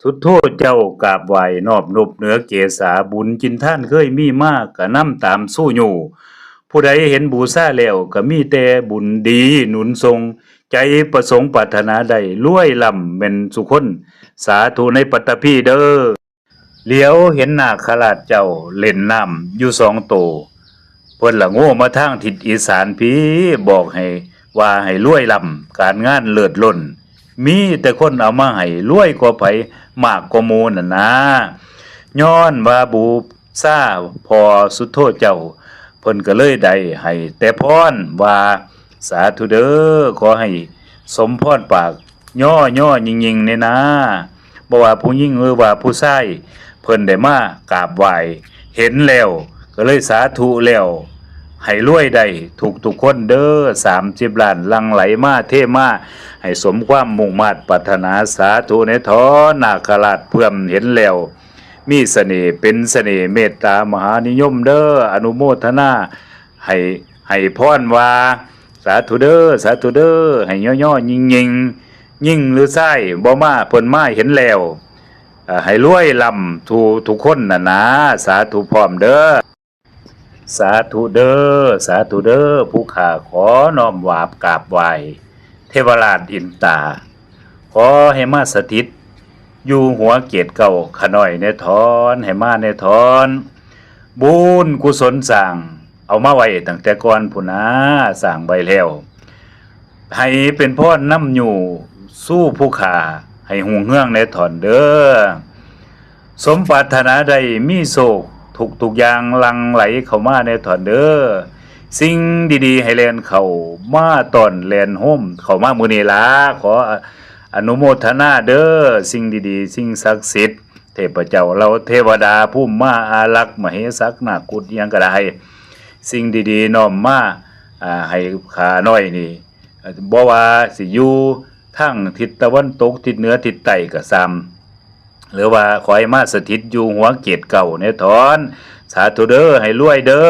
ສຸດໂທເຈົ້າກາບໄຫວ້ນອບນົບເໜືອເກສາ ບຸນກິນທານເຄີຍມີມາກະນຳຕາມຊູຢູ່ ຜູ້ໃດເຫັນບູຊາແລ້ວກະມີແຕ່ບຸນດີໜູນສົ່ງ ໃຈປະສົງປາດຖະໜາໄດ້ລວຍລ້ຳແມ່ນສຸຄົນ ສາທຸໃນປັດຕະພີເດີ. ຫຼຽວເຫັນນາຄະລາດເຈົ້າເລ່ນນ້ຳຢູ່ສອງໂຕ ເພິ່ນລະໂງມາທາງທິດອີສານພີ້ ບອກໃຫ້ວ່າໃຫ້ລວຍລ້ຳ ການງານເລີດລົ້ນ ມີແຕ່ຄົນເອົາມາໃຫ້ລວຍກວ່າໃຜມາກກວ່າໝູ່ນັ້ນນາ ຍ້ອນວ່າບູຊາພໍ່ສຸດໂທເຈົ້າ ເພິ່ນກະເລີຍໄດ້ໃຫ້ແຕ່ພອນວ່າ ສາທຸເດີ ຂໍໃຫ້ສົມພອນປາກຍໍຍໍຍິງໆແດ່ນາ ບໍ່ວ່າຜູ້ຍິງຫຼືວ່າຜູ້ຊາຍ ເພິ່ນໄດ້ມາກາບໄຫວ້ເຫັນແລ້ວ ກະເລີຍສາທຸແລ້ວ ໃຫ້ລວຍໄດ້ທຸກໆຄົນເດີ ສາມສິບລ້ານຫຼັ່ງໄຫຼມາເທມາ ໃຫ້ສົມຄວາມມຸ່ງມາດປາດຖະໜາ ສາທຸແດ່ຖອນ ນາຄະລາດເພື່ອມເຫັນແລ້ວ ມີສະເໜ່ເປັນສະເໜ່ເມດຕາມະຫານິຍົມເດີ ອະນຸໂມທະນາ ໃຫ້ ໃຫ້ພອນວ່າ ສາທຸເດີ ສາທຸເດີ ໃຫ້ຍໍຍໍຍິງໆ ຍິງຫຼືຊາຍ ບໍ່ມາເພິ່ນມາເຫັນແລ້ວ ເອີ່ ໃຫ້ລວຍລ້ຳທຸກໆຄົນນັ້ນນາ ສາທຸພ້ອມເດີ. ສາທຸເດີ ສາທຸເດີ ຜູ້ຂ້າຂໍນ້ອມວາບກາບໄຫວ້ເທວະລາດອິນຕາ ຂໍໃຫ້ມາສະຖິດຢູ່ຫົວເກດເກົ້າຂ້ານ້ອຍແດ່ຖອນ ໃຫ້ມາແດ່ຖອນ ບຸນກຸສົນສ້າງເອົາມາໄວ້ຕັ້ງແຕ່ກ່ອນພຸ້ນນາ ສ້າງໄວ້ແລ້ວ ໃຫ້ເປັນພອນນຳຢູ່ສູ່ຜູ້ຂ້າ ໃຫ້ຮຸ່ງເຮືອງແດ່ຖອນເດີ ສົມປາດຖະໜາໄດ້ມີໂຊກ ທຸກໆຢ່າງຫຼັ່ງໄຫຼເຂົ້າມາແດ່ຖອນເດີ ສິ່ງດີໆໃຫ້ແລ່ນເຂົ້າມາຕ້ອນ ແລ່ນໂຮມເຂົ້າມາມື້ນີ້ລະ ຂໍອະນຸໂມທະນາເດີ ສິ່ງດີໆ ສິ່ງສັກສິດ ເທບພະເຈົ້າເຫຼົ່າເທວະດາ ພູມມາອາລັກ ມະເຫສັກ ນາກຄຸດ ອີ່ຫຍັງກະໄດ້ ສິ່ງດີໆນ້ອມມາ ອາ ໃຫ້ຂ້ານ້ອຍນີ້ ບໍ່ວ່າຊິຢູ່ທາງທິດຕາເວັນຕົກ ທິດເໜືອ ທິດໃຕ້ກະຊ່ຳ ຫຼືວ່າຂໍໃຫ້ມາສະຖິດຢູ່ຫົວເກດເກົ້າແດ່ຖອນ ສາທຸເດີ ໃຫ້ລວຍເດີ.